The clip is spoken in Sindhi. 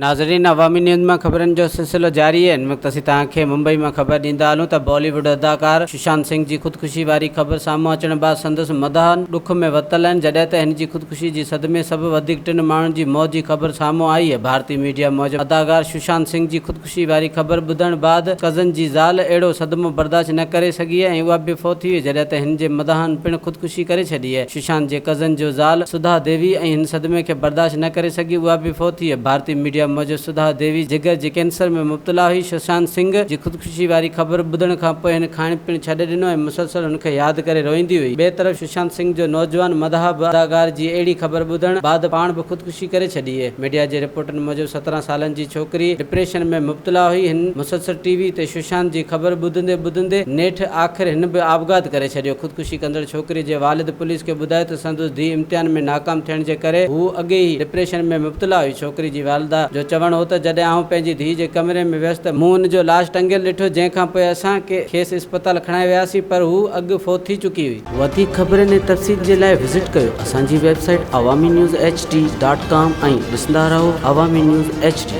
ناظرين عوامي نيوز مان خبرن جو سلسلو جاري آهي هن وقت اسين توهان کي ممبئي مان خبر ڏيندا هلون ته بالي ووڊ اداڪار سشانت سنگهه جي خودڪشي واري خبر سامهون اچڻ بعد سندس مداحن ڏک ۾ ورتل آهن جڏهن ته هن جي خودڪشي جي صدمي سبب وڌيڪ ٽن ماڻهن جي موت جي خبر سامهون آئي آهي ڀارتي ميڊيا موجب اداڪار سشانت سنگهه جي خودڪشي واري خبر ٻڌڻ بعد ڪزن جي زال اهڙو صدمو برداشت نه ڪري سگهي ۽ اها به فوت ٿي وئي جڏهن ته هن جي مداحن پڻ خودڪشي ڪري ڇڏي آهي. سشانت جي ڪزن جو زال سڌا ديوي ۽ هن صدمي کي برداشت نه ڪري سگهي اها به فوت ٿي وئي. ڀارتي ميڊيا موجب سڌا ديوي جگر جي ڪينسر ۾ مبتلا هئي. سشانت سنگهه جي خودڪشي واري خبر ٻڌڻ کانپوء هن کائڻ پيئڻ ڇڏي ڏنو ۽ مسلسل هن کي ياد ڪري روئيندي هئي. ٻئي طرف سشانت سنگهه جو نوجوان مداح به اداڪار جي اهڙي خبر ٻڌڻ بعد پاڻ به خودڪشي ڪري ڇڏي. ميڊيا جي رپورٽن موجب 17 سالن جي ڇوڪري ڊپريشن ۾ مبتلا هئي. هن مسلسل ٽي وي تي سشانت جي خبر ٻڌندي ٻڌندي نيٺ آخر هن به آپگهات ڪري ڇڏيو. خودڪشي ڪندڙ ڇوڪري جي والد پوليس کي ٻڌايو ته سندس ڌيء امتحان ۾ ناڪام ٿيڻ جي ڪري هوء اڳي ئي ڊپريشن ۾ مبتلا هئي. ڇوڪري جي والده جو چوڻ هو ته جڏهن آئون پنهنجي ڌيء جي ڪمري ۾ ويس ته مون ان جو لاش ٽنگيل ڏٺو جنهن کان پوء اسان کيس اسپتال کڻائي وياسين پر هوء اڳ فوت ٿي چڪي هئي. وڌيڪ خبرن ۽ تفصيل جي لاء وزٽ ڪيو اسان جي website Awami news H D dot com ۽ ڏسندا رهو عوامي نيوز ايڇ ڊي.